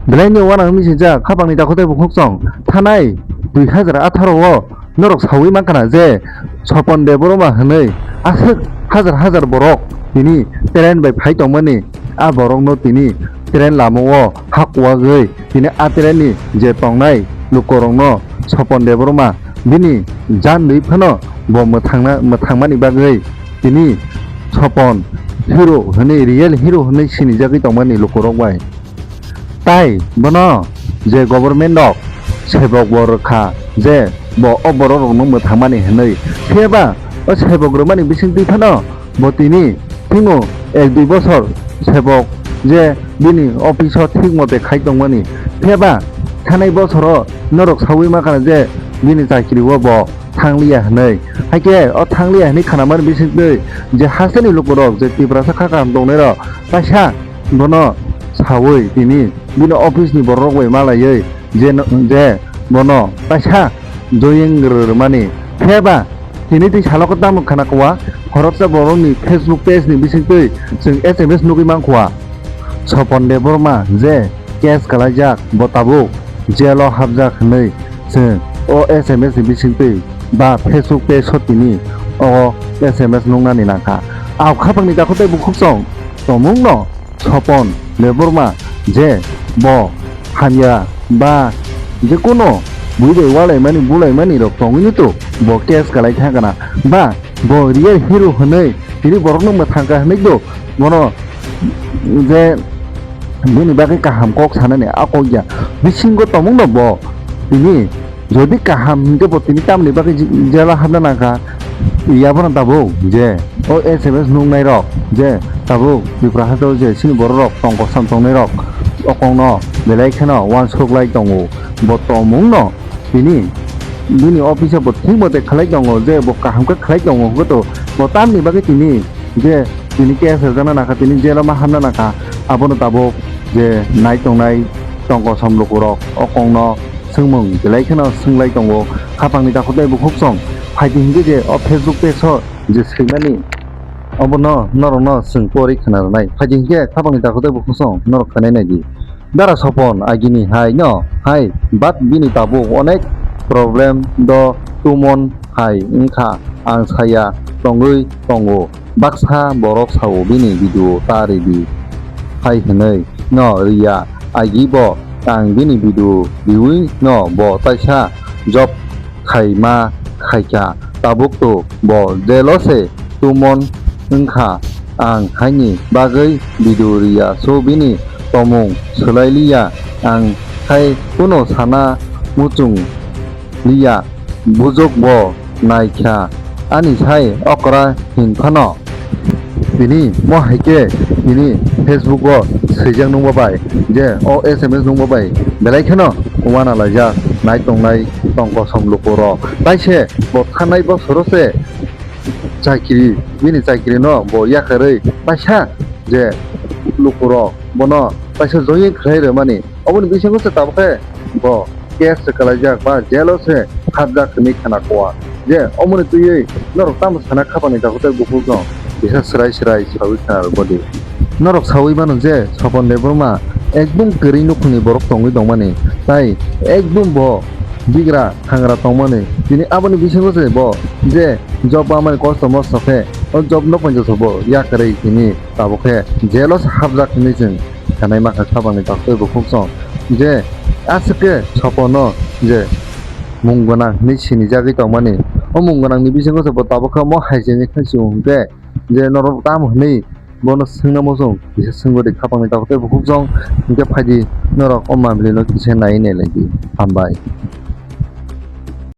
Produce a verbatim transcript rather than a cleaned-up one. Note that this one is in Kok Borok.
Belai ni uanang wngwi swijak, khapangni takhuk tei bukhuk chwng thanai dui hazar atharo o norok saui mankha na je Sopon Debbarma hwnwi aswk hazar hazar borok tini train bai phai tongmani, a borokno tini train lama o ha kuwagwi tini a train ni je tongnai lukurokno Sopon Debbarma bini jan rwi phano bo mwthangna, mwthangmani bagwi tini Sopon hero hwnwi, real hero hwnwi sinijagwi tongmani lukurok bai. Tai bono je government rok sebok bo rwkha je bo o borok rokno mwthangmani hwnwi. Phiya ba o sebok rwmani bisingtwi phano bo tini phino ek dui bosor sebok je bini office o thik mote khai tongmani. Phiya ba thanai bosoro norok saui mankha je bini chakri o bo thangliya hwnwi. Haikhe o thangliya hwnwi khanamani bisingtwi je hasteni lukurok je Tiprasa kha kaham tongnairok kaisa bono saui tini bini office ni borok bai malaiwi je no-, je bono kaisa joyeng rwrwmani. Phiya ba tini twi salo kwtal khana kowa khoroksa borokni Facebook page ni bisingtwi chwng S M S nugwi mankha. Sopon Debbarma je case kalaijak bo tabuk jail o hapjak hwnwi chwng o S M S ni bisingtwi ba Facebook page o tini o S M S nuknani nangkha. Ang khapangni takhuk tei bukhuk chwng tongmungno Sopon Debbarma je bo hamya ba je kuno bui bai walaimani bulaimani rok tongwini to bo case kalai thangkana ba bo real hero hwnwi tini borokno mwthangkha hwnwi to bono je bini bagwi kaham kok sanani a kok ya bisingo tongmungno bo tini jodi kaham hinkhe bo tini tamni bagwi jail o hapna nangkha. Yabono tabuk je o S M S nuknairok je tabuk Tripura hasteo je chini bororok tong kosom tongnairok o kokno belai kheno uansuklai tongo. Bo tongmungno tini bini office o bo thik mote khlai tongo je bo kaham khe khlai tongo hwnkhe to bo tamni bagwi tini je tini case rwjakna nangkha, tini jail o ma hapna nangkha, abono tabuk je nai tongnai tong kosom lukurok o kokno swngmung belai kheno swngwi tongo. Khapangni takhuk tei bukhuk chwng phaidi hinkhe je o Facebook page o je swimani obono norokno chwng pori khna rwnai. Phaidi hinkhe khapangni takhuk tei bukhuk chwng norok khanai naidi. Dara Sopon agini hai no hai but bini tabuk onek problem do tumon hai wngkha ang saya tongwi tongo. Baksa borok sao bini video ta ridi hai hwnwi no riya agi bo ang bini video riwi no bo taisa job khaima khaikha tabuk to bo jail o se tumon wngkha ang haini bagwi video riya so bini tomung swlai liya ang khai kuno sana muchung liya. Bujok bo naikha ani sai okra hin phano. Tini mo hai khe tini Facebook o swijak nungma bai je o S M S nungma bai belai kheno uana laijak nai tongnai tong kosom lukurok. Tai se bo thanai bosoro se chakiri bini chakiri no bo yakarwi paisa je lukurok bono paisa join khlai rwmani. Oboni bisingo se tabuk khe bo case se kalaijak ba jail o se hapjak hinwi khana kowa. Je omoni twiwi norok tamo sana khapangni takhuk tei bukhuk no kisa swrai swrai sawi khna rwbadi. Norok sawi mano je Sopon Debbarma ekdum kwrwi nukhungni borok tongwi tongmani, tai ekdum bo bigra hangra tongmani. Tini aboni bisingo se bo je job mamani kosto mosto khe o job no poito se bo yakarwi tini tabuk khe jail o se hapjak hinwi chwng khanai mankha khapangni takhuk tei bukhuk chwng je aswk khe Soponno je mung gwnang hinwi sinijagwi tongmani. O mung gwnangni bisingo se bo tabuk khe omo hai se hinwi khe se hwnkhe je norok tamo hinwi bono swngna muchung kisa swngwi di khapangni takhuk tei bukhuk chwng hwnkhe phaidi norok o mamlino kisa naiwi nailaidi. Hambai.